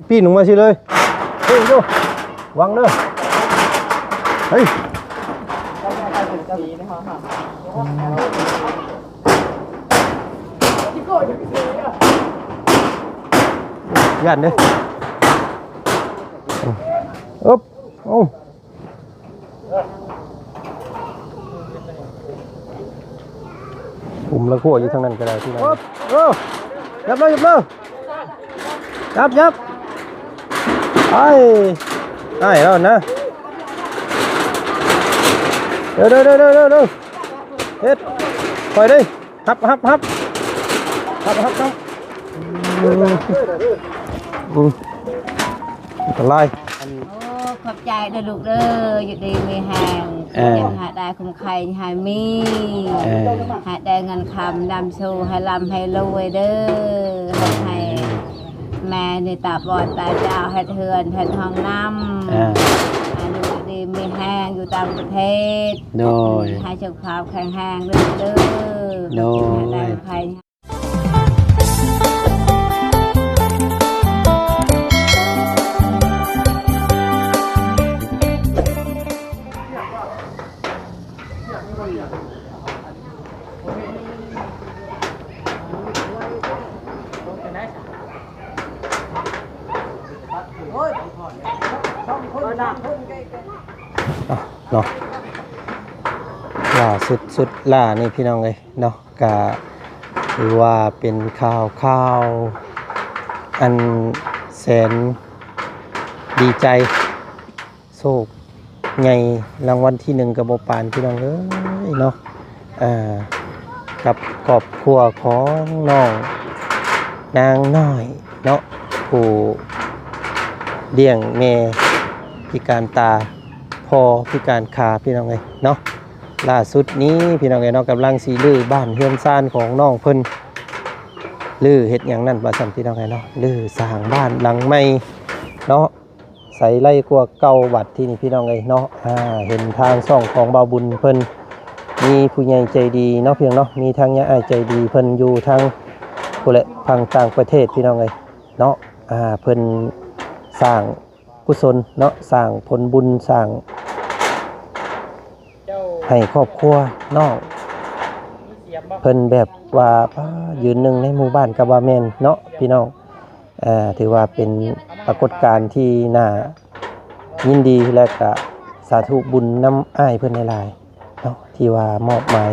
ປີ້ນອອກມາຊິເລີຍ. ເຮີ້ຍ ໂຢ ຫວັງເດີ ເຮີ້ຍ ຢ້ານເດ້. ອຶບ ເອົາ ອຸມລະຂົວຢູ່ທາງນັ້ນກໍໄດ້ພີ່ນ້ອງ. ເອີ ຈັບເລີຍ ຈັບເລີຍ ຈັບ ຈັບ ໄປ ອ້າຍລາວນະ ເດີ ເດີ ເດີ ເດີ ເດີ ເຮັດ ຄ່ອຍເດ້. ຮັບ ຮັບ ຮັບ ຮັບ ຮັບ ຮັບ ອືມ ອັນຕະລາຍ. ໂອ້ ຂອບໃຈເດີລູກເດີ ຢູ່ດີມີແຮງ ເອີ ຢ່າໃຫ້ໄດ້ຄວາມໄຄໃຫ້ມີ ເອີ ໃຫ້ໄດ້ເງິນຄຳນຳສູ່ ໃຫ້ລ່ຳໃຫ້ລວຍເດີ ໃຫ້ ແມ່ນີ້ຕາບອດຕາຈາວ ເຮັດເຮືອນເຮັດຫ້ອງນ້ຳ ອ່າ ໃຫ້ຢູ່ດີມີແຮງ ຢູ່ຕ່າງປະເທດ ໂດຍ ໃຫ້ສຸຂະພາບແຂງແຮງເດີ ໂດຍ ໃຫ້ໄດ້ໄຄ. ເນາະ ລ່າສຸດສຸດຫຼ້ານີ້ພີ່ນ້ອງເອີຍເນາະ ກະຖືວ່າເປັນຂ່າວ ຂ່າວອັນແສນດີໃຈ ໂຊກໃຫຍ່ລາງວັນທີໜຶ່ງກໍບໍ່ປານພີ່ນ້ອງເອີຍເນາະ ອ່າ ກັບຄອບຄົວຂອງນ້ອງນາງນ້ອຍເນາະ ຜູ້ລ້ຽງແມ່ພິການຕາ ພໍ່ພິການຂາພີ່ນ້ອງເອີຍເນາະ. ລ່າສຸດນີ້ພີ່ນ້ອງເອີຍເນາະ ກຳລັງຊິຮື້ບ້ານເຮືອນຊານຂອງນ້ອງເພິ່ນ ຮື້ເຮັດຫຍັງນັ້ນວ່າຊັ້ນພີ່ນ້ອງເອີຍເນາະ ຮື້ສ້າງບ້ານຫຼັງໃໝ່ເນາະ. ໃສໄຫຼກວ່າເກົ່າບັດທີນີ້ພີ່ນ້ອງເອີຍເນາະ ອ່າ ເຫັນທາງຊ່ອງຂອງບ່າວບຸນເພິ່ນ ມີຜູ້ໃຫຍ່ໃຈດີເນາະ ພີ່ນ້ອງເນາະ ມີທາງຍາຍອ້າຍໃຈດີເພິ່ນຢູ່ທາງພຸ້ນແຫຼະ ຝັ່ງຕ່າງປະເທດພີ່ນ້ອງເອີຍເນາະ ອ່າ ເພິ່ນສ້າງກຸສົນເນາະ ສ້າງຜົນບຸນ ສ້າງໃຫ້ຄອບຄົວນ້ອງເພິ່ນ ແບບວ່າ ປ້າ ຢືນໜຶ່ງໃນໝູ່ບ້ານກໍວ່າແມ່ນເນາະ ພີ່ນ້ອງ. ເອີ ຖືວ່າເປັນປາກົດການທີ່ໜ້າຍິນດີ ແລະກະສາທຸບຸນນຳອ້າຍເພິ່ນຫຼາຍໆເນາະ ທີ່ວ່າມອບໝາຍ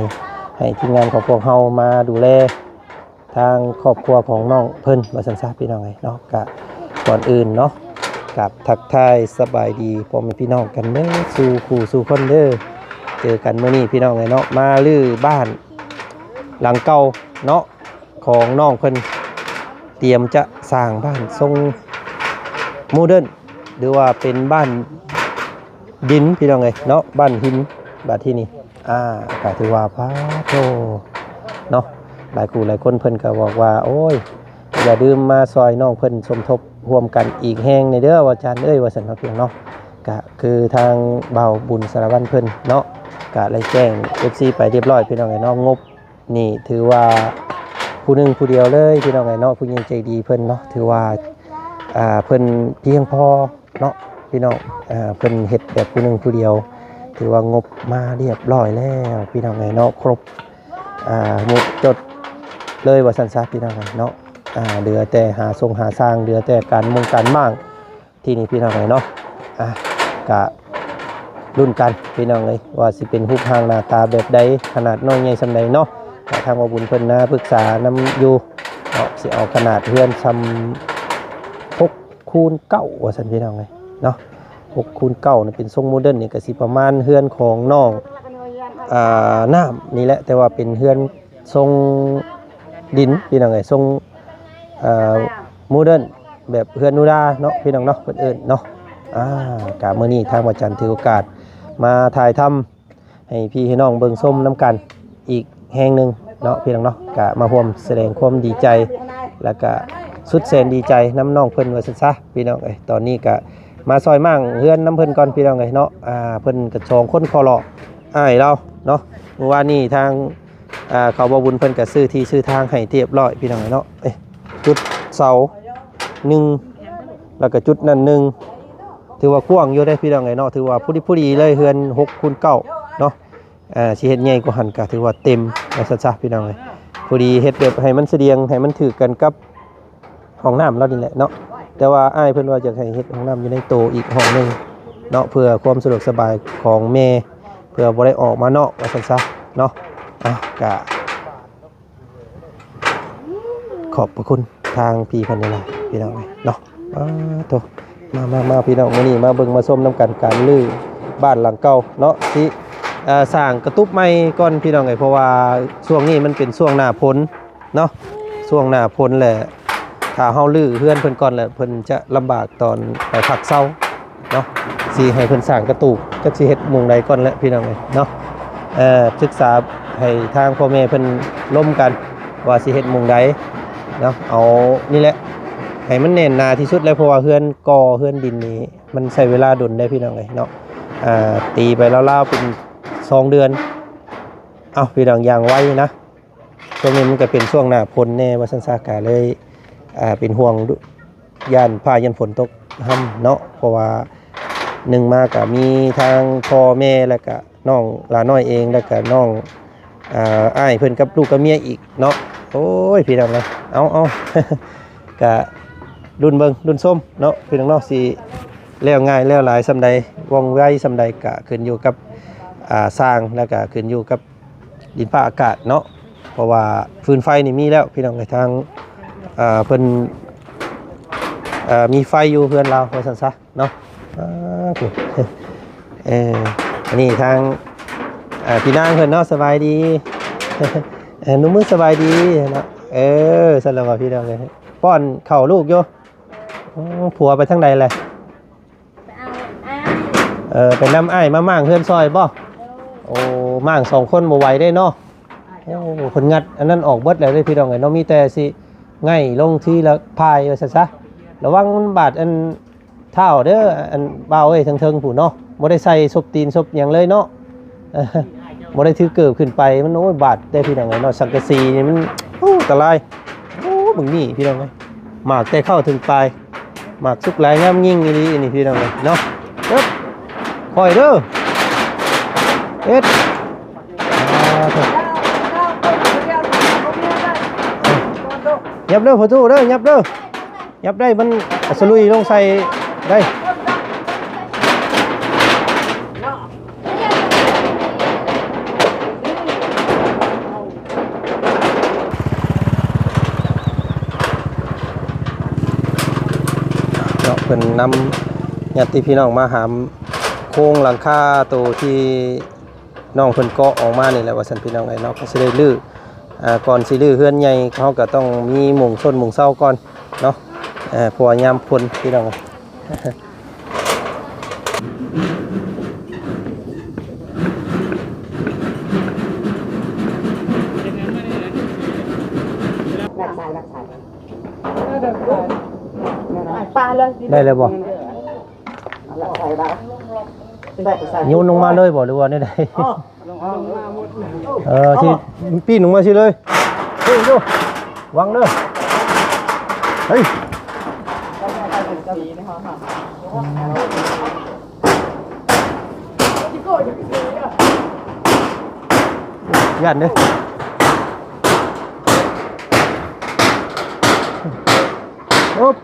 ໃຫ້ທີມງານຂອງພວກເຮົາມາດູແລທາງຄອບຄົວຂອງນ້ອງເພິ່ນວ່າຊັ້ນຊະ ພີ່ນ້ອງເອີຍເນາະ. ກະກ່ອນອື່ນເນາະ ກາບທັກທາຍສະບາຍດີພໍ່ແມ່ພີ່ນ້ອງກັນເດີ ສູ່ຄູ່ສູ່ຄົນເດີ. ເຈີກັນມື້ນີ້ພີ່ນ້ອງເອີຍເນາະ ມາຮື້ບ້ານຫຼັງເກົ່າເນາະ ຂອງນ້ອງເພິ່ນ ຕຽມຈະສ້າງບ້ານຊົງໂມເດີນ ຫຼືວ່າເປັນບ້ານດິນພີ່ນ້ອງເອີຍເນາະ ບ້ານຫີນ. ບາດທີນີ້ ອ່າ ກໍຖືວ່າ ປາໂທ ເນາະ ຫຼາຍຄູ່ຫຼາຍຄົນເພິ່ນກໍບອກວ່າ ໂອ້ຍ ຢ່າລືມມາຊ່ອຍນ້ອງເພິ່ນສົມທົບຮ່ວມກັນອີກແຮງແດ່ເດີ ອາຈານເອີຍ ວ່າຊັ້ນເນາະ ພີ່ນ້ອງເນາະ. ກະຄືທາງບ່າວບຸນສາລະວັນເພິ່ນເນາະ ກະໄດ້ແຈ້ງເອັຟຊີໄປຮຽບຮ້ອຍ ພີ່ນ້ອງເອີຍເນາະ ງົບ ນີ້ຖືວ່າຜູ້ໜຶ່ງຜູ້ດຽວເລີຍພີ່ນ້ອງເອີຍເນາະ ຜູ້ໃຫຍ່ໃຈດີເພິ່ນເນາະ ຖືວ່າ ອ່າ ເພິ່ນພຽງພໍເນາະ ພີ່ນ້ອງ ອ່າ ເພິ່ນເຮັດແບບຜູ້ໜຶ່ງຜູ້ດຽວ ຖືວ່າງົບມາຮຽບຮ້ອຍແລ້ວພີ່ນ້ອງເອີຍເນາະ ຄົບ ອ່າ ໝົດຈົດເລີຍວ່າຊັ້ນຊະ ພີ່ນ້ອງເອີຍເນາະ. ອ່າ ເຫຼືອແຕ່ຫາຊົງຫາຊ່າງ ເຫຼືອແຕ່ການມຸງການມ້າງ ທີ່ນີ້ພີ່ນ້ອງເອີຍເນາະ ອ່າ ກະລຸ້ນກັນພີ່ນ້ອງເອີຍ ວ່າຊິເປັນຮູບຮ່າງໜ້າຕາແບບໃດ ຂະໜາດນ້ອຍໃຫຍ່ສ່ຳໃດເນາະ. ກະທາງບ່າວບຸນເພິ່ນນາປຶກສານຳຢູ່ເນາະ ຊິເອົາຂະໜາດເຮືອນສ່ຳຫົກຄູນເກົ້າວ່າຊັ້ນພີ່ນ້ອງເອີຍເນາະ ຫົກຄູນເກົ້ານີ້ ເປັນຊົງໂມເດີນນີ້ ກະຊິປະມານເຮືອນຂອງນ້ອງ ອ່າ ນ້ຳນີ້ແຫຼະ ແຕ່ວ່າເປັນເຮືອນ ຊົງດິນພີ່ນ້ອງເອີຍ ຊົງ ເອີ ໂມເດີນ ແບບເຮືອນໜູດາເນາະ ພີ່ນ້ອງເນາະ ເພິ່ນເອີ້ນເນາະ. ອ່າ ກະມື້ນີ້ທາງພະຈັນຖືໂອກາດມາຖ່າຍທຳໃຫ້ພີ່ໃຫ້ນ້ອງເບິ່ງຊົມນຳກັນອີກແຫ່ງໜຶ່ງເນາະ ພີ່ນ້ອງເນາະ ກະມາຮ່ວມສະແດງຄວາມດີໃຈ ແລ້ວກະສຸດແສນດີໃຈນຳນ້ອງເພິ່ນວ່າຊັ້ນຊະ ພີ່ນ້ອງເອີຍ. ຕອນນີ້ກະມາຊ່ອຍມ້າງເຮືອນນຳເພິ່ນກ່ອນ ພີ່ນ້ອງເອີຍເນາະ. ອ່າ ເພິ່ນກະສອງຄົນຂໍຫຼໍ້ອ້າຍລາວເນາະ ມື້ວານນີ້ທາງ ອ່າ ເຂົາບໍ່ບຸນເພິ່ນກະຊື້ທີ່ຊື້ທາງໃຫ້ຮຽບຮ້ອຍ ພີ່ນ້ອງເນາະ. ເອີ ຈຸດເສົາໜຶ່ງ ແລ້ວກໍຈຸດນັ້ນໜຶ່ງ ຖືວ່າກວ້າງຢູ່ເດ້ພີ່ນ້ອງເອີຍເນາະ ຖືວ່າພໍດີໆເລີຍ ເຮືອນຫົກຄູນເກົ້າເນາະ. ອ່າ ຊິເຮັດໃຫຍ່ກວ່າຫັ້ນກໍຖືວ່າເຕັມວ່າຊັ້ນຊະພີ່ນ້ອງເອີຍ. ພໍດີເຮັດແບບໃຫ້ມັນສະດຽງ ໃຫ້ມັນຖືກກັນກັບຫ້ອງນ້ຳລາວນີ້ແຫຼະເນາະ. ແຕ່ວ່າອ້າຍເພິ່ນວ່າຢາກໃຫ້ເຮັດຫ້ອງນ້ຳຢູ່ໃນໂຕອີກຫ້ອງໜຶ່ງເນາະ ເພື່ອຄວາມສະດວກສະບາຍຂອງແມ່ ເພື່ອບໍ່ໄດ້ອອກມານອກວ່າຊັ້ນຊະເນາະ. ອ່າ ກະ ຂອບພະຄຸນທາງພີ່ເພິ່ນຫຼາຍໆ ພີ່ນ້ອງເອີຍເນາະ. ອ້າໂທ້ ມາໆໆ ພີ່ນ້ອງ ມື້ນີ້ມາເບິ່ງມາຊົມນຳກັນ ການຮື້ບ້ານຫຼັງເກົ່າເນາະ ຊິ ເອີ ສ້າງກະຕຸບໃໝ່ກ່ອນ ພີ່ນ້ອງເອີຍ ເພາະວ່າຊ່ວງນີ້ມັນເປັນຊ່ວງໜ້າຝົນເນາະ ຊ່ວງໜ້າຝົນແຫຼະ. ຖ້າເຮົາຮື້ເຮືອນເພິ່ນກ່ອນແຫຼະ ເພິ່ນຈະລຳບາກຕອນໄປພັກເຊົາ ເນາະ ຊິໃຫ້ເພິ່ນສ້າງກະຕູບ ຈັກຊິເຮັດໝ່ອງໃດກ່ອນແຫຼະ ພີ່ນ້ອງເອີຍເນາະ. ເອີ ສຶກສາໃຫ້ທາງພໍ່ແມ່ເພິ່ນລົມກັນວ່າຊິເຮັດໝ່ອງໃດເນາະ. ເອົານີ້ແຫຼະ ໃຫ້ມັນແໜ້ນໜາທີ່ສຸດແຫຼະ ເພາະວ່າເຮືອນກໍ່ເຮືອນດິນນີ້ມັນໃຊ້ເວລາດົນເດ້ ພີ່ນ້ອງເອີຍເນາະ. ອ່າ ຕີໄປລາວໆເປັນສອງເດືອນ. ເອົ້າ ພີ່ນ້ອງ ຢ່າງໄວນະ. ຊ່ວງນີ້ມັນກໍເປັນຊ່ວງໜ້າຝົນແດ່ວ່າຊັ້ນຊະ ກະເລີຍ ອ່າ ເປັນຫ່ວງ ຢ້ານຟ້າຢ້ານຝົນຕົກຫ້ຳເນາະ ເພາະວ່າໜຶ່ງມາກະມີທາງພໍ່ແມ່ ແລ້ວກະນ້ອງຫຼານ້ອຍເອງ ແລ້ວກະນ້ອງ ອ່າ ອ້າຍເພິ່ນກັບລູກກັບເມຍອີກເນາະ. ໂອ້ຍ ພີ່ນ້ອງເອີຍ ເອົາໆ ກະລຸ້ນເບິ່ງລຸ້ນຊົມເນາະ ພີ່ນ້ອງເນາະ ຊິແລ້ວງ່າຍແລ້ວຫຼາຍສ່ຳໃດ ວ່ອງໄວສ່ຳໃດ ກະຂຶ້ນຢູ່ກັບ ອ່າ ຊ່າງ ແລ້ວກະຂຶ້ນຢູ່ກັບ ດິນຟ້າອາກາດເນາະ ເພາະວ່າຟືນໄຟນີ້ມີແລ້ວ ພີ່ນ້ອງເອີຍ ທາງ ເອີ ເພິ່ນ ເອີ ມີໄຟຢູ່ເຮືອນລາວວ່າຊັ້ນຊະເນາະ. ອ່າ ເອີ ອັນນີ້ທາງ ເອີ ພີ່ນາງເພິ່ນເນາະ ສະບາຍດີ ເອີ ໜຸ່ມມືສະບາຍດີເນາະ. ເອີ ຊັ້ນລະວ່າ ພີ່ນ້ອງເອີຍ ປ້ອນເຂົ້າລູກຢູ່. ໂອ້ ຜົວໄປທາງໃດແຫຼະ? ໄປເອົາອ້າຍ ເອີ ໄປນຳອ້າຍມາມ້າງເຮືອນຊ່ອຍບໍ່? ໂດຍ ໂອ້ ມ້າງສອງຄົນບໍ່ໄຫວເດ້ເນາະ. ໂອ້ ເພິ່ນງັດອັນນັ້ນອອກເບິດແລ້ວເດ້ ພີ່ນ້ອງເອີຍເນາະ ມີແຕ່ຊິໄງ່ລົງທີລະພາຍວ່າຊັ້ນຊະ. ລະວັງມັນບາດອັນເທົ້າເດີ ອັນບ່າວເອີຍ ເທິງໆພຸ້ນເນາະ ບໍ່ໄດ້ໃສ່ສົບຕີນສົບຫຍັງເລີຍເນາະ. ບໍ່ໄດ້ຖືເກີບຂຶ້ນໄປ ມັນ ໂອ້ຍ ບາດເດ້ ພີ່ນ້ອງເອີຍເນາະ. ສັງກະສີນີ້ມັນ ໂອ້ ອັນຕະລາຍ. ໂອ້ ເບິ່ງນີ້ ພີ່ນ້ອງເອີຍ ໝາກແຕ່ເຄົ້າເຖິງປາຍ ໝາກສຸກຫຼາຍງາມຍິ່ງອີ່ຫຼີນີ້ ພີ່ນ້ອງເອີຍເນາະ. ເອີບ ຄ່ອຍເດີ ເຮັດ ອ່າ ຫຍັບເດີພໍ່ຕູ້ເດີ ຫຍັບເດີ. ຫຍັບໄດ້ມັນສະລຸຍລົງໃສ່ໄດ້. ເນາະ ເພິ່ນນຳຍາດຕິພີ່ນ້ອງມາຫາມໂຄງຫຼັງຄາໂຕທີ່ ນ້ອງເພິ່ນເກາະອອກມານີ້ແຫຼະວ່າຊັ້ນ ພີ່ນ້ອງເອີຍເນາະ. ກໍຊິໄດ້ຮື້ ອ່າ ກ່ອນຊິຮື້ເຮືອນໃຫຍ່ ເຮົາກໍຕ້ອງມີໝ່ອງຊົນໝ່ອງເຊົາກ່ອນເນາະ ເພາະວ່າຍາມຝົນ ພີ່ນ້ອງ. ໄດ້ແລ້ວບໍ່? ໂຍນລົງມາເລີຍບໍ່ ຫຼືວ່າແນວໃດ? ເອີ ຊິປີນລົງມາຊິເລີຍ. ເຮີ້ຍ ຫວັງເດີ ເຮີ້ຍ ຢ້ານເດ້. ໂອບ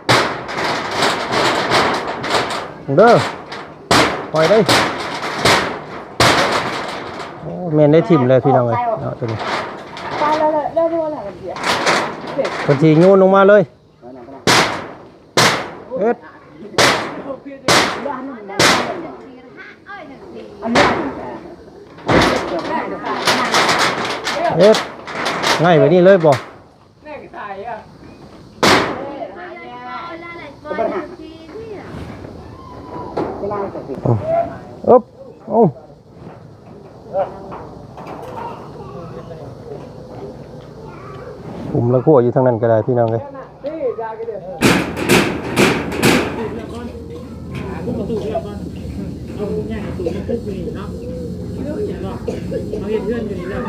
ເດີ ປ່ອຍເດ້. ໂອ້ ແມ່ນໄດ້ຖິ້ມແລ້ວ ພີ່ນ້ອງເອີຍເນາະ ໂຕນີ້. ເພິ່ນຊິໂຍນລົງມາເລີຍ. ເຮັດ ເຮັດ ງ່າຍແບບນີ້ເລີຍບໍ່? ອຶບ ເອົາ ອຸມລະຂົ້ວຢູ່ທາງນັ້ນກໍໄດ້ ພີ່ນ້ອງເອີຍ. ເຮົາເຮັດເຮືອນຢູ່ນີ້ແລ້ວ.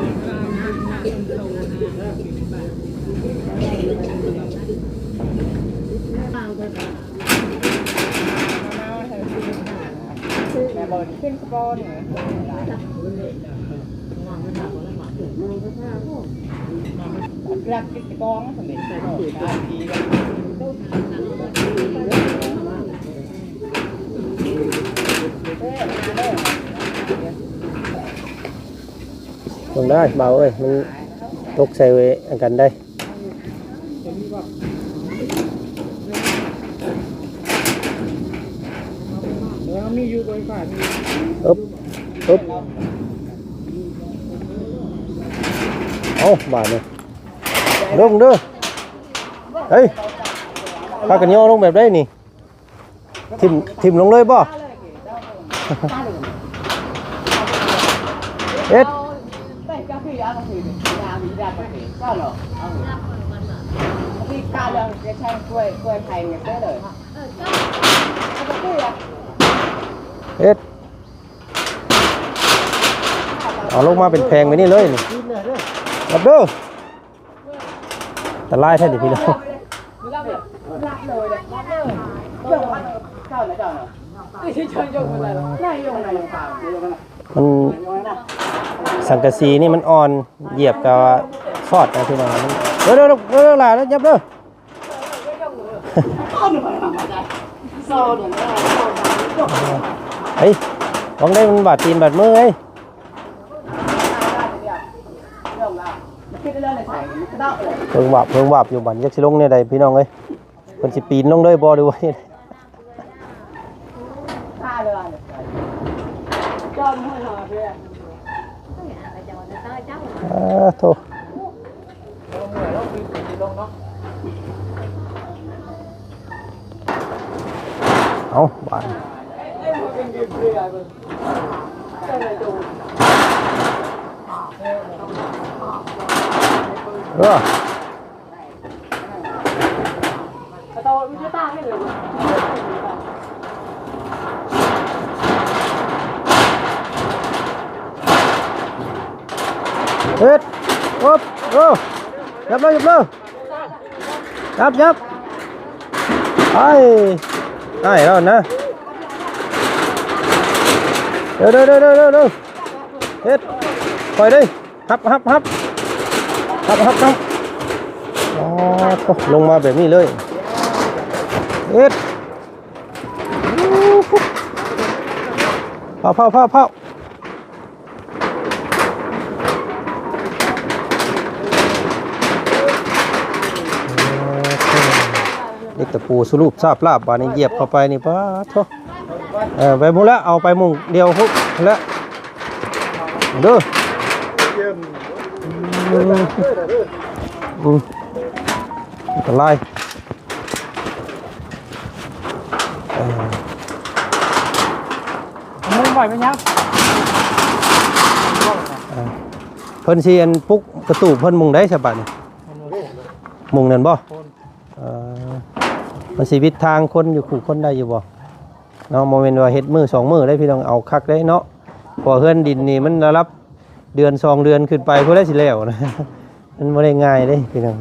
ເປັນສະປອນ ລັກຕິດກອງ ເບິ່ງໄດ້ບ່າວເອີຍ ມັນຕົກໃສ່ອັນກັນໄດ້. ອຶບ ອຶບ ເອົາບາດນີ້ ລົງເດີ ເຮີ້ຍ ພາກັນຍໍລົງແບບໃດນີ້? ຖິ້ມ ຖິ້ມລົງເລີຍບໍ່? ເຮັດ ເຮັດ ເອົາລົງມາເປັນແຜງແບບນີ້ເລີຍນີ້ ຮັບເດີ. ອັນຕະລາຍແທ້ນີ້ພີ່ນ້ອງ ມັນ ສັງກະສີນີ້ມັນອ່ອນ ຢຽບກະຟອດນະພີ່ນ້ອງ ເດີໆໆ ຫຼານ ຫຍັບເດີ ເອີຍ ຫວັງໄດ້ມັນບາດຕີນບາດມືເອີຍ. ເພິ່ງວາບເພິ່ງວາບຢູ່ ບັດນີ້ຈັກຊິລົງແນວໃດພີ່ນ້ອງເອີຍ ເພິ່ນຊິປີນລົງເລີຍບໍ່ ຫຼືວ່າ ເອີ ໂທ້. ເອົາບາດ ເອີ ເຮັດ ໂອບ ເອີ ຫຍັບເລີຍ ຫຍັບເລີຍ ຫຍັບ ຫຍັບ ໄປ ໄປແລ້ວນະ ເດີໆ ເຮັດ ຄ່ອຍເດີ ຮັບ ຮັບ ຮັບ ຮັບ ຮັບ ຮັບ ອໍ ໂອ້ ລົງມາແບບນີ້ເລີຍ ເຮັດ ພ້າວໆໆໆ ເຫຼັກຕະປູສະຫຼຸບຊາບລາບ ບາດນີ້ຢຽບເຂົ້າໄປນີ້ ປາດໂທ້ ເອີ ໄປໝູ່ແລ້ວ ເອົາໄປໝູ່ດຽວພຸ້ນແຫຼະ ເດີ ອືມ ອັນຕະລາຍ ເອີ ມຸງໄວ້ເປັນຫຍັງ? ເອີ ເພິ່ນຊິອັນປຸກກະຕູບເພິ່ນມຸງໃດສະບາດນີ້? ມຸງນັ້ນບໍ່? ເອີ ມັນຊິວິດທາງຄົນຢູ່ຄູ່ຄົນໄດ້ຢູ່ບໍ່? ເນາະ ບໍ່ແມ່ນວ່າເຮັດມື້ສອງມື້ໄດ້ພີ່ນ້ອງ ເອົາຄັກໄດ້ເນາະ ເພາະວ່າເຮືອນດິນນີ້ມັນລະດັບເດືອນສອງເດືອນຂຶ້ນໄປພຸ້ນແຫຼະຊິແລ້ວນະ ມັນບໍ່ໄດ້ງ່າຍເດ້ພີ່ນ້ອງ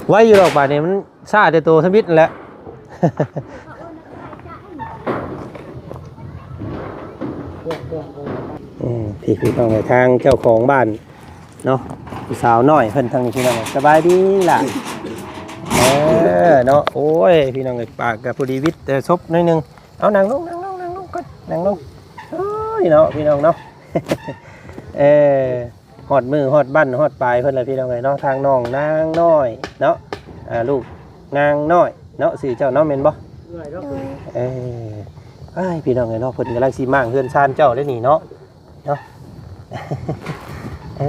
ໄວຢູ່ດອກບາດນີ້ ມັນຊ້າແຕ່ໂຕທຳອິດຫັ້ນແຫຼະ ອືມ ພີ່ນ້ອງເອີຍ ທາງເຈົ້າຂອງບ້ານ ເນາະ ຜູ້ສາວນ້ອຍເພິ່ນທາງນີ້ພີ່ນ້ອງ ສະບາຍດີຫຼ້າ ເອີ ເນາະ ໂອ້ຍ ພີ່ນ້ອງເອີຍ ປາກກະພໍດີວິດແຕ່ສົບໜ້ອຍໜຶ່ງ ເອົາ ນັ່ງລົງ ນັ່ງລົງ ນັ່ງລົງກ່ອນ ນັ່ງລົງ ໂອ້ຍ ເນາະ ພີ່ນ້ອງເນາະ ເອີ ຮອດມື້ຮອດບັ້ນຮອດປາຍເພິ່ນລະ ພີ່ນ້ອງເອີຍເນາະ ທາງນ້ອງນາງນ້ອຍເນາະ ອ່າ ລູກນາງນ້ອຍເນາະ ຊື່ເຈົ້າເນາະ ແມ່ນບໍ່? ໂດຍ ເອີ ອ້າຍ ພີ່ນ້ອງເອີຍເນາະ ເພິ່ນກຳລັງຊິມ້າງເຮືອນຊານເຈົ້າເດ້ນີ້ເນາະ ເນາະ ເອີ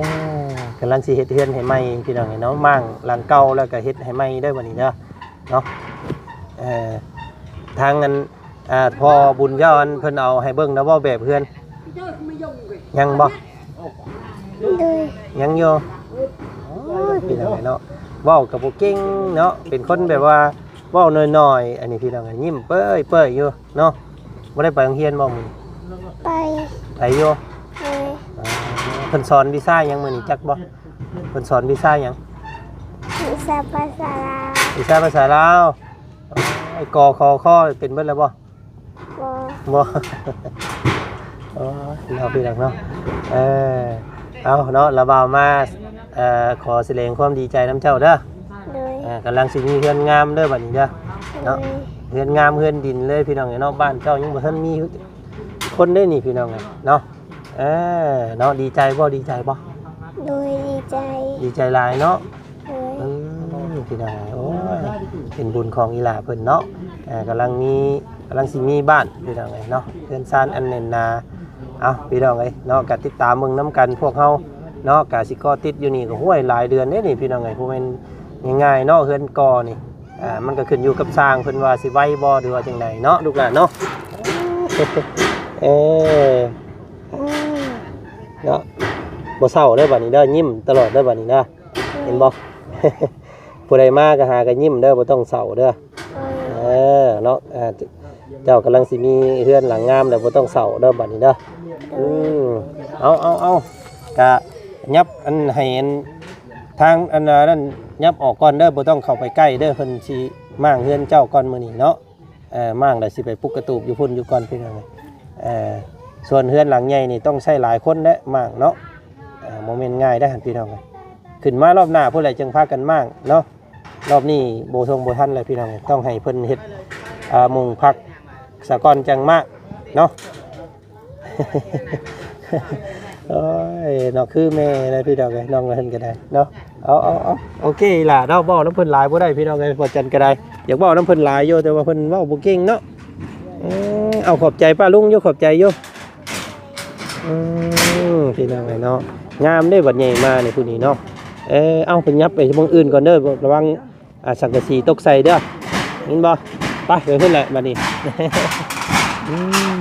ກຳລັງຊິເຮັດເຮືອນໃຫ້ໃໝ່ພີ່ນ້ອງເອີຍເນາະ ມ້າງຫຼັງເກົ່າແລ້ວກໍເຮັດໃຫ້ໃໝ່ເດີບັດນີ້ເດີເນາະ ເອີ ທາງອັນ ອ່າ ພໍ່ບຸນເຈົ້າອັນເພິ່ນເອົາໃຫ້ເບິ່ງແລ້ວບໍ່ແບບເຮືອນ ຍັງບໍ່? ໂດຍ ຍັງຢູ່ ໂອ້ຍ ພີ່ນ້ອງເອີຍເນາະ ເວົ້າກໍບໍ່ເກັ່ງເນາະ ເປັນຄົນແບບວ່າ ເວົ້າໜ້ອຍໆ ອັນນີ້ພີ່ນ້ອງ ຍິ້ມເປີ້ຍໆຢູ່ເນາະ ບໍ່ໄດ້ໄປໂຮງຮຽນບໍ່ມື້ນີ້? ໄປ ໄປຢູ່ ເອີ ອ່າ ເພິ່ນສອນວິຊາຫຍັງມື້ນີ້ຈັກບໍ່? ເພິ່ນສອນວິຊາຫຍັງ? ວິຊາພາສາລາວ ວິຊາພາສາລາວ ອໍ ກ ຂ ຂ ເປັນເບິດແລ້ວບໍ່? ບໍ່ ບໍ່. ໂອ້ຍ ເນາະ ພີ່ນ້ອງເນາະ. ເອີ ເອົາເນາະ ລະບ່າວມາ ເອີ ຂໍສະແດງຄວາມດີໃຈນຳເຈົ້າເດີ. ໂດຍ. ເອີ ກຳລັງຊິມີເຮືອນງາມເດີບັດນີ້ເດີ ໂດຍ ເນາະ. ເຮືອນງາມເຮືອນດິນເລີຍ ພີ່ນ້ອງເອີຍເນາະ. ບ້ານເຈົ້າຍັງບໍ່ທັນມີຄົນເດ້ນີ້ ພີ່ນ້ອງເອີຍເນາະ. ເອີ ເນາະ ດີໃຈບໍ່? ດີໃຈບໍ່? ໂດຍ ດີໃຈ ດີໃຈຫຼາຍເນາະ. ໂດຍ. ອືມ ພີ່ນ້ອງເອີຍ ໂອ້ຍ ເປັນບຸນຂອງອີ່ຫຼ້າເພິ່ນເນາະ. ເອີ ກຳລັງມີ ກຳລັງຊິມີບ້ານ ພີ່ນ້ອງເອີຍເນາະ ເຮືອນຊານອັນແໜ້ນໜາ. ເອົາ ພີ່ນ້ອງເອີຍເນາະ ກະຕິດຕາມເບິ່ງນຳກັນ ພວກເຮົາເນາະ ກະຊິເກາະຕິດຢູ່ນີ້ ກະ ຫ້ວຍ ຫຼາຍເດືອນເດ້ນີ້ ພີ່ນ້ອງເອີຍ. ບໍ່ແມ່ນງ່າຍໆເນາະ ເຮືອນກໍ່ນີ້. ອ່າ ມັນກໍຂຶ້ນຢູ່ກັບຊ່າງເພິ່ນວ່າຊິໄວບໍ່ ຫຼືວ່າຈັ່ງໃດເນາະ ລູກຫຼານເນາະ. ເອີ ເນາະ ບໍ່ເສົ້າເດີບັດນີ້ເດີ ຍິ້ມຕະຫຼອດເດີບັດນີ້ເດີ ເຫັນບໍ່? ຜູ້ໃດມາກໍຫາກໍຍິ້ມເດີ ບໍ່ຕ້ອງເສົ້າເດີ. ເອີ ເນາະ ອ່າ ເຈົ້າກຳລັງຊິມີເຮືອນຫຼັງງາມແລ້ວ ບໍ່ຕ້ອງເສົ້າເດີບັດນີ້ເດີ. ອືມ ເອົາ ເອົາ ເອົາ ກະຫຍັບອັນ ໃຫ້ອັນ ທາງອັນນັ້ນຫຍັບອອກກ່ອນເດີ ບໍ່ຕ້ອງເຂົ້າໄປໃກ້ເດີ ເພິ່ນຊິມ້າງເຮືອນເຈົ້າກ່ອນມື້ນີ້ເນາະ. ເອີ ມ້າງແລ້ວຊິໄປປຸກກະຕູບຢູ່ພຸ້ນຢູ່ກ່ອນ ພີ່ນ້ອງເອີຍ. ເອີ ສ່ວນເຮືອນຫຼັງໃຫຍ່ນີ້ຕ້ອງໃຊ້ຫຼາຍຄົນແຫຼະມ້າງເນາະ. ເອີ ບໍ່ແມ່ນງ່າຍເດ້ ພີ່ນ້ອງເອີຍ. ຂຶ້ນມາລອບໜ້າພຸ້ນແຫຼະຈຶ່ງພາກັນມ້າງເນາະ. ລອບນີ້ບໍ່ຊົງບໍ່ທັນແລ້ວ ພີ່ນ້ອງເອີຍ ຕ້ອງໃຫ້ເພິ່ນເຮັດ ອ່າ ມຸງພັກສາກ່ອນຈັ່ງມ້າງເນາະ. ໂອ້ຍ ເນາະ ຄືແມ່ແຫຼະ ພີ່ນ້ອງເອີຍ ນ້ອງເພິ່ນກໍໄດ້ເນາະ. ເອົາ ເອົາ ເອົາ ໂອເຄລະເນາະ. ເວົ້ານຳເພິ່ນຫຼາຍບໍ່ໄດ້ ພີ່ນ້ອງເອີຍ ພວກຈັນກໍໄດ້ ຢາກເວົ້ານຳເພິ່ນຫຼາຍຢູ່ ແຕ່ວ່າເພິ່ນເວົ້າບໍ່ເກັ່ງເນາະ. ເອີ ເອົາ ຂອບໃຈປ້າລຸງຢູ່ ຂອບໃຈຢູ່. ອືມ ພີ່ນ້ອງເອີຍເນາະ ງາມເດ້ ບັດໃຫຍ່ມານີ້ ຜູ້ນີ້ເນາະ. ເອີ ເອົາ ໄປຫຍັບໄປໝ່ອງອື່ນກ່ອນເດີ ລະວັງ ອ່າ ສັງກະສີຕົກໃສ່ເດີ ຍິນບໍ່? ໄປ ໄປພຸ້ນແຫຼະບັດນີ້. ອື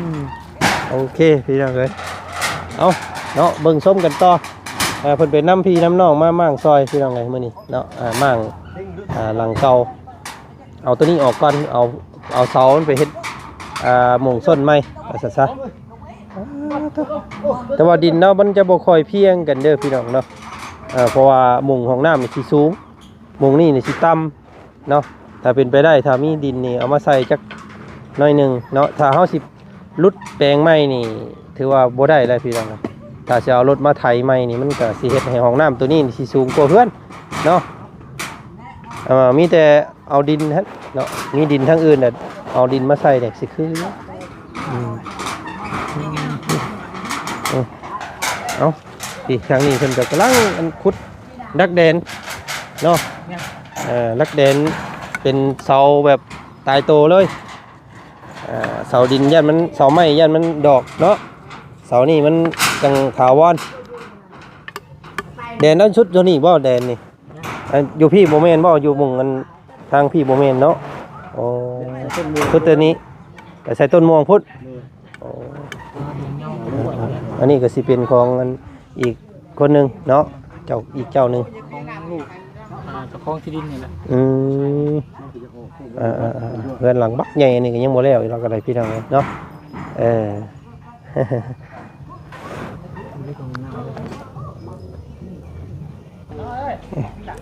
ມ ໂອເຄ ພີ່ນ້ອງເອີຍ ເອົາເນາະ ເບິ່ງຊົມກັນຕໍ່. ເອີ ເພິ່ນໄປນຳພີ່ນຳນ້ອງມາມ້າງຊອຍ ພີ່ນ້ອງເອີຍ ມື້ນີ້ເນາະ. ອ່າ ມ້າງ ອ່າ ຫຼັງເກົ່າ ເອົາໂຕນີ້ອອກກ່ອນ ເອົາ ເອົາເສົາມັນໄປເຮັດ ອ່າ ມຸງສົ້ນໃໝ່ ວ່າຊັ້ນຊະ. ແຕ່ວ່າດິນເນາະ ມັນຈະບໍ່ຄ່ອຍພຽງກັນເດີ ພີ່ນ້ອງເນາະ. ເອີ ເພາະວ່າມຸງຫ້ອງນ້ຳນີ້ຊິສູງ ມຸງນີ້ນີ້ຊິຕ່ຳເນາະ. ຖ້າເປັນໄປໄດ້ ຖ້າມີດິນນີ້ເອົາມາໃສ່ຈັກໜ້ອຍໜຶ່ງເນາະ. ຖ້າເຮົາຊິຫຼຸດແປງໃໝ່ນີ້ ຖືວ່າບໍ່ໄດ້ແລ້ວ ພີ່ນ້ອງ. ຖ້າຊິເອົາລົດມາໄຖໃໝ່ນີ້ ມັນກໍຊິເຮັດໃຫ້ຫ້ອງນ້ຳໂຕນີ້ນີ້ຊິສູງກວ່າເຮືອນເນາະ. ເອີ ມີແຕ່ເອົາດິນເນາະ ມີດິນທາງອື່ນແລ້ວເອົາດິນມາໃສ່ນີ້ຊິຄືຢູ່. ອືມ ອືມ ເອົາ ນີ້ ທາງນີ້ເພິ່ນກໍກຳລັງ ອັນ ຂຸດດັກແດນເນາະ. ເອີ ດັກແດນເປັນເສົາແບບຕາຍໂຕເລີຍ. ເອີ ເສົາດິນຢ້ານມັນ ເສົາໄມ້ຢ້ານມັນດອກເນາະ. ເສົານີ້ມັນຈັ່ງຖາວອນ. ແດນນັ້ນສຸດເທົ່ານີ້ບໍ່ ແດນນີ້? ອັນ ຢູ່ພີ້ບໍ່ແມ່ນບໍ່? ຢູ່ໝ່ອງອັນ ທາງພີ້ບໍ່ແມ່ນເນາະ. ໂອ້ ສຸດແຕ່ນີ້ ໄປໃສ່ຕົ້ນມ່ວງພຸ້ນ. ໂອ້ ອັນນີ້ກໍຊິເປັນຂອງອັນ ອີກຄົນໜຶ່ງເນາະ ເຈົ້າ ອີກເຈົ້າໜຶ່ງ ຂອງລູກ ອ່າ ເຈົ້າຂອງທີ່ດິນນີ້ແຫຼະ. ອືມ ເອີໆໆ ເຮືອນຫຼັງບັກໃຫຍ່ອັນນີ້ກໍຍັງບໍ່ແລ້ວອີກ ລາວກໍໄດ້ ພີ່ນ້ອງເອີຍເນາະ. ເອີ ຈະ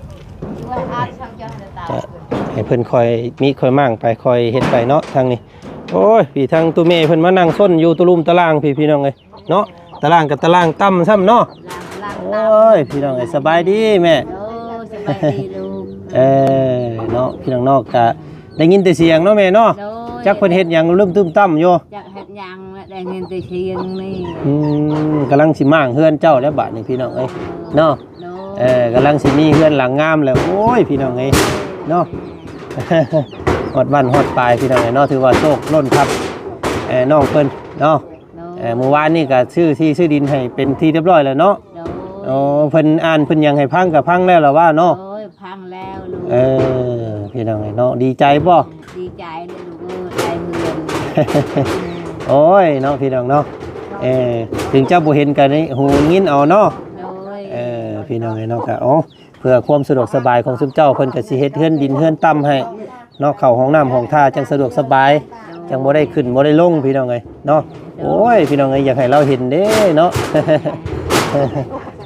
ໃຫ້ເພິ່ນຄ່ອຍມີຄ່ອຍມ້າງໄປ ຄ່ອຍເຮັດໄປເນາະ ທາງນີ້. ໂອ້ຍ ພີ່ ທາງຕູ້ແມ່ເພິ່ນມານັ່ງຊົນຢູ່ຕະລຸ່ມຕະລ່າງພີ້ ພີ່ນ້ອງເອີຍເນາະ. ຕະລ່າງກໍຕະລ່າງຕ່ຳຊ້ຳເນາະ. ໂອ້ຍ ພີ່ນ້ອງເອີຍ ສະບາຍດີແມ່. ໂອ້ ສະບາຍດີລູກ. ເອີ ເນາະ ພີ່ນ້ອງເນາະ ກະໄດ້ຍິນແຕ່ສຽງເນາະແມ່ເນາະ. ໂດຍ ຈັກເພິ່ນເຮັດຫຍັງລຶ້ມຕຶ້ມຕ່ຳຢູ່ ຈັກເຮັດຫຍັງ ໄດ້ຍິນແຕ່ສຽງນີ້. ອືມ ກຳລັງຊິມ້າງເຮືອນເຈົ້າແລ້ວບາດນີ້ ພີ່ນ້ອງເອີຍເນາະ. ໂດຍ ເອີ ກຳລັງຊິມີເຮືອນຫຼັງງາມແລ້ວ. ໂອ້ຍ ພີ່ນ້ອງເອີຍເນາະ ຮອດວັນຮອດປາຍ ພີ່ນ້ອງເອີຍເນາະ. ຖືວ່າໂຊກລົ້ນທັບ ເອີ ນ້ອງເພິ່ນເນາະ. ໂດຍ ເອີ ມື້ວານນີ້ກໍຊື້ທີ່ຊື້ດິນໃຫ້ເປັນທີ່ຮຽບຮ້ອຍແລ້ວເນາະ. ໂດຍ ໂອ້ ເພິ່ນອ່ານເພິ່ນຫຍັງໃຫ້ຟັງກໍຟັງແລ້ວລະວ່າເນາະ. ໂດຍ ຟັງແລ້ວລູກ. ເອີ ພີ່ນ້ອງເອີຍເນາະ ດີໃຈບໍ່? ດີໃຈເລີຍລູກເອີຍ ໄດ້ເຮືອນ. ໂອ້ຍເນາະ ພີ່ນ້ອງເນາະ. ເອີ ເຖິງເຈົ້າບໍ່ເຫັນກໍໄດ້ຫູຍິນເອົາເນາະ. ໂດຍ ເອີ ພີ່ນ້ອງເອີຍເນາະ ກະ ໂອ້ ເພື່ອຄວາມສະດວກສະບາຍຂອງຊຸມເຈົ້າ ເພິ່ນກໍຊິເຮັດເຮືອນດິນເຮືອນຕ່ຳໃຫ້ເນາະ ເຂົ້າຫ້ອງນ້ຳຫ້ອງທ່າຈັ່ງສະດວກສະບາຍ ຈັ່ງບໍ່ໄດ້ຂຶ້ນບໍ່ໄດ້ລົງ ພີ່ນ້ອງເອີຍເນາະ. ໂອ້ຍ ພີ່ນ້ອງເອີຍ ຢາກໃຫ້ລາວເຫັນເດ້ເນາະ.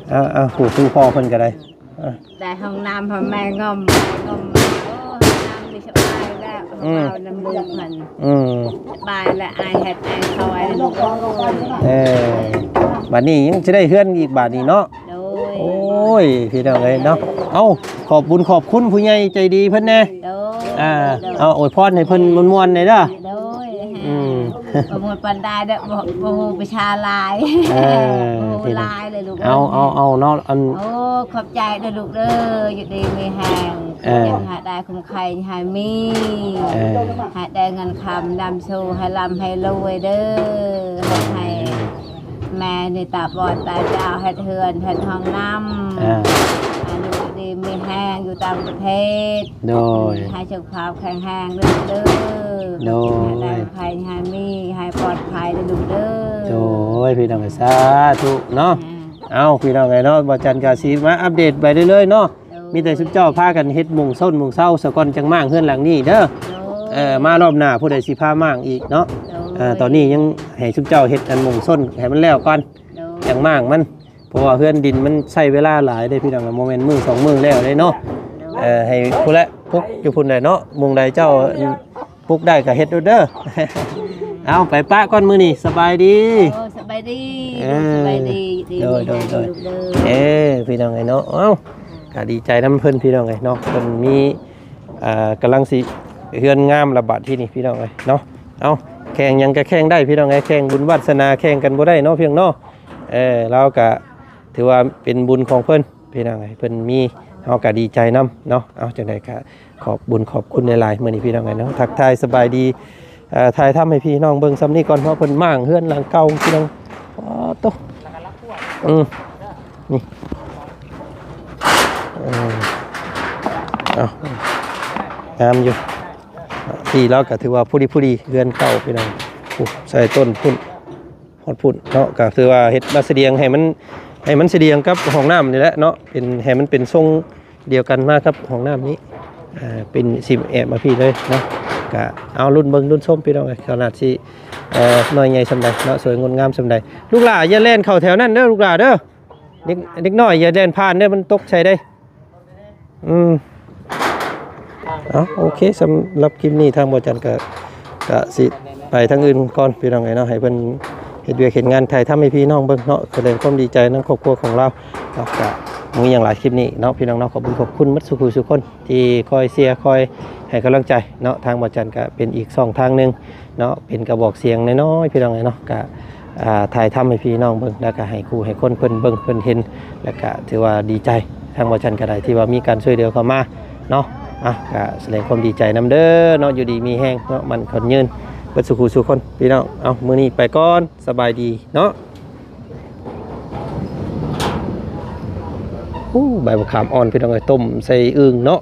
ເອົາໆ ຜູ້ ຜູ້ພໍ່ເພິ່ນກໍໄດ້ ໄດ້ຫ້ອງນ້ຳໃຫ້ແມ່ງອມ ງອມ. ໂອ້ ຫ້ອງນ້ຳ ສະບາຍແລ້ວ ອືມ ເວົ້ານຳລູກຫັ້ນ ອືມ ສະບາຍແລ້ວ ອ້າຍເຮັດອ້າຍຊ່ອຍລູກເອີຍ ເອີ ບາດນີ້ຍັງຊິໄດ້ເຮືອນອີກບາດນີ້ເນາະ ໂດຍ ໂອ້ຍ ພີ່ນ້ອງເອີຍເນາະ ເອົ້າ ຂອບບຸນຂອບຄຸນຜູ້ໃຫຍ່ໃຈດີເພິ່ນແດ່ ໂດຍ ອ່າ ໂດຍ ເອົາ ອວຍພອນໃຫ້ເພິ່ນມ່ວນໆແດ່ເດີ ໂດຍ ອືມ ບໍ່ມ່ວນປານໃດເດີ ບໍ່ ບໍ່ຮູ້ວິຊາຫຼາຍ ເອີ ບໍ່ຮູ້ຫຼາຍເລີຍລູກ ເອົາ ເອົາ ເອົາເນາະ ອັນ ໂອ້ ຂອບໃຈເດີລູກເດີ ຢູ່ດີມີແຮງ ເອີ ຢ່າໃຫ້ໄດ້ ໄຂ້ໃຫ້ມີ ເອີ ໃຫ້ໄດ້ເງິນຄຳນຳສູ່ ໃຫ້ລ່ຳໃຫ້ລວຍເດີ ໃຫ້ ໃຫ້ແມ່ນີ້ຕາບອດຕາຈາວ ເຮັດເຮືອນເຮັດຫ້ອງນ້ຳ ອ່າ ໃຫ້ຢູ່ດີມີແຮງ ຢູ່ຕ່າງປະເທດ ໂດຍ ໃຫ້ສຸຂະພາບແຂງແຮງເດີ ໂດຍ ໃຫ້ໄດ້ໄຂ້ໃຫ້ມີ ໃຫ້ປອດໄພເດີລູກເດີ ໂດຍ ພີ່ນ້ອງ ສາທຸເນາະ ອ່າ ເອົ້າ ພີ່ນ້ອງເອີຍເນາະ ບ່າວຈັນກະຊິມາອັບເດດໄປເລື້ອຍໆເນາະ ໂດຍ ມີແຕ່ຊຸມເຈົ້າພາກັນເຮັດມຸງຊົນມຸງເຊົາສາກ່ອນ ຈັ່ງມ້າງເຮືອນຫຼັງນີ້ເດີ ໂດຍ ເອີ ມາລອບໜ້າຜູ້ໃດຊິພາມ້າງອີກເນາະ ໂດຍ ເອີ ຕອນນີ້ຍັງໃຫ້ຊຸມເຈົ້າເຮັດອັນມຸງຊົນໃຫ້ມັນແລ້ວກ່ອນ ໂດຍ ຈັ່ງມ້າງມັນ ເພາະວ່າເຮືອນດິນມັນໃຊ້ເວລາຫຼາຍເດ້ພີ່ນ້ອງ ບໍ່ແມ່ນມື້ສອງມື້ແລ້ວເດ້ເນາະ ໂດຍ ເອີ ໃຫ້ພຸ້ນແຫຼະ ປຸກຢູ່ພຸ້ນແຫຼະເນາະ ມຸງໃດເຈົ້າ ປຸກໄດ້ກໍເຮັດໂລດເດີ ເອົາ ໄປປະກ່ອນມື້ນີ້ ສະບາຍດີ ໂອ້ ສະບາຍດີ ເອີ ສະບາຍດີ ຢູ່ດີ ໂດຍ ມີແຮງ ໂດຍ ເດີລູກເດີ ເອີ ພີ່ນ້ອງເອີຍເນາະ ເອົ້າ ກໍດີໃຈນຳເພິ່ນພີ່ນ້ອງເອີຍເນາະ ເພິ່ນມີ ອ່າ ກຳລັງຊິເຮືອນງາມລະບາດທີ່ນີ້ພີ່ນ້ອງເອີຍເນາະ ເອົ້າ ແຂ່ງຫຍັງກໍແຂ່ງໄດ້ພີ່ນ້ອງເອີຍ ແຂ່ງບຸນວາດສະໜາແຂ່ງກັນບໍ່ໄດ້ເນາະ ພຽງເນາະ ເອີ ລາວກໍຖືວ່າເປັນບຸນຂອງເພິ່ນ ພີ່ນ້ອງເອີຍ ເພິ່ນມີ ເຮົາກໍດີໃຈນຳເນາະ ເອົາ ຈັ່ງໃດກໍຂອບບຸນຂອບຄຸນຫຼາຍໆ ມື້ນີ້ພີ່ນ້ອງເອີຍເນາະ ທັກທາຍສະບາຍດີ ເອີ ຖ່າຍທຳໃຫ້ພີ່ນ້ອງເບິ່ງສ່ຳນີ້ກ່ອນເນາະ ເພິ່ນມ້າງເຮືອນຫຼັງເກົ່າພີ່ນ້ອງ ປາດໂທ້ ອືມ ນີ້ ເອີ ເອົາ ງາມຢູ່ ທີ່ລາວກໍຖືວ່າພໍດີໆ ເຮືອນເກົ່າພີ່ນ້ອງ ໂອ້ ໃສ່ຕົ້ນພຸ້ນ ຮອດພຸ້ນເນາະ ກໍຄືວ່າເຮັດມາສະດຽງໃຫ້ມັນ ໃຫ້ມັນສະດຽງກັບຫ້ອງນ້ຳນີ້ແຫຼະເນາະ ເປັນ ໃຫ້ມັນເປັນຊົງດຽວກັນມາກັບຫ້ອງນ້ຳນີ້ ອ່າ ເປັນຊິແອບມາພີ້ເລີຍເນາະ ກະເອົາລຸ້ນເບິ່ງລຸ້ນຊົມພີ່ນ້ອງເອີຍ ຂະໜາດຊິ ເອີ ນ້ອຍໃຫຍ່ສ່ຳໃດເນາະ ສວຍງົດງາມສ່ຳໃດ ລູກຫຼ້າຢ່າແລ່ນເຂົ້າແຖວນັ້ນເດີ ລູກຫຼ້າເດີ ເດັກ ເດັກນ້ອຍຢ່າແລ່ນຜ່ານເດີ ມັນຕົກໃສ່ເດ້ ອືມ ເອົາ ໂອເຄ ສຳລັບຄລິບນີ້ທາງບ່າວຈັນກະ ກະຊິໄປທາງອື່ນກ່ອນພີ່ນ້ອງເອີຍເນາະ ໃຫ້ເພິ່ນເຮັດວຽກເຮັດງານ ຖ່າຍທຳໃຫ້ພີ່ນ້ອງເບິ່ງເນາະ ສະແດງຄວາມດີໃຈນຳຄອບຄົວຂອງລາວເນາະ ກະບໍ່ມີຫຍັງຫຼາຍຄລິບນີ້ເນາະ ພີ່ນ້ອງເນາະ ຂອບຄຸນຂອບຄຸນໝົດສູ່ຜູ້ສູ່ຄົນທີ່ຄອຍເຊຍ ຄອຍໃຫ້ກຳລັງໃຈເນາະ ທາງບ່າວຈັນກະເປັນອີກຊ່ອງທາງໜຶ່ງ ເນາະ ເປັນກະບອກສຽງນ້ອຍໆ ພີ່ນ້ອງເອີຍເນາະ ກະ ອ່າ ຖ່າຍທຳໃຫ້ພີ່ນ້ອງເບິ່ງ ແລ້ວກະໃຫ້ຄູ່ໃຫ້ຄົນເພິ່ນເບິ່ງເພິ່ນເຫັນ ແລ້ວກະຖືວ່າດີໃຈ ທາງບ່າວຈັນກະໄດ້ທີ່ວ່າມີການຊ່ວຍເຫຼືອເຂົ້າມາເນາະ ອ່ະ ກະສະແດງຄວາມດີໃຈນຳເດີເນາະ ຢູ່ດີມີແຮງເນາະ ໝັ້ນຂວັນຍືນເບິດສູ່ຄູ່ສູ່ຄົນ ພີ່ນ້ອງ ເອົາ ມື້ນີ້ໄປກ່ອນ ສະບາຍດີເນາະ ໂອ້ ໃບບັກຂາມອ່ອນ ພີ່ນ້ອງເອີຍ ຕົ້ມໃສ່ອຶ່ງເນາະ